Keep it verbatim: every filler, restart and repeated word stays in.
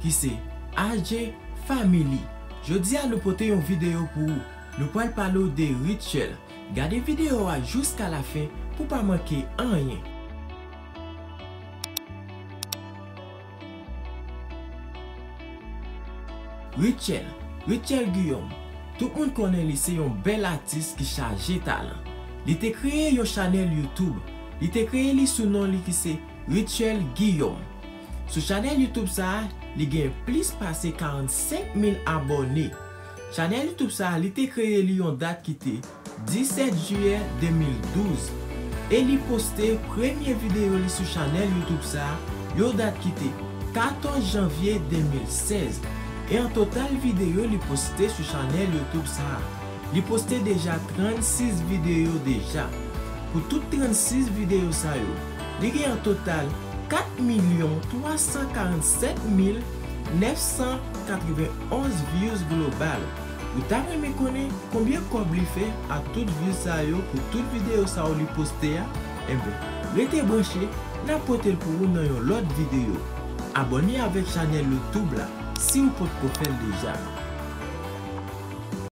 ki se A J Family. Jodi a nou pote yon videyo pou ou. Nou pral pale w de Rutshelle. Gade videyo a jiska lafen pou pa manke anyen. Rutshelle, Rutshelle Guillaume. Tout moun konnen li se yon bèl atis ki chaje talan. Li te kreye yon chanèl YouTube. Li te kreye li sou non li ki se Rutshelle Guillaume. Sou chanèl YouTube sa a, li gen plis pase karannsenk mil abòne. Chanèl YouTube sa a, li te kreye li yon dat ki te disèt jiyè de mil douz. E li poste premye videyo li sou chanèl YouTube sa a, yon dat ki te katòz janvye de mil sèz. E an total videyo li poste sou chanèl YouTube sa a, li poste deja trannsis videyo deja. Pou tout trannsis videyo sa yo, li gen an total kat milyon twa san karannsèt mil nèf san katrevenonz views global. Ou ta renmen konnen konbyen kòb li fè ak tout views sa yo pou tout videyo sa yo li poste a? Enben, rete branche, n ap pote l pou ou nan yon lòt videyo. Abòne avèk chanèl YouTube la si w potko fè l deja.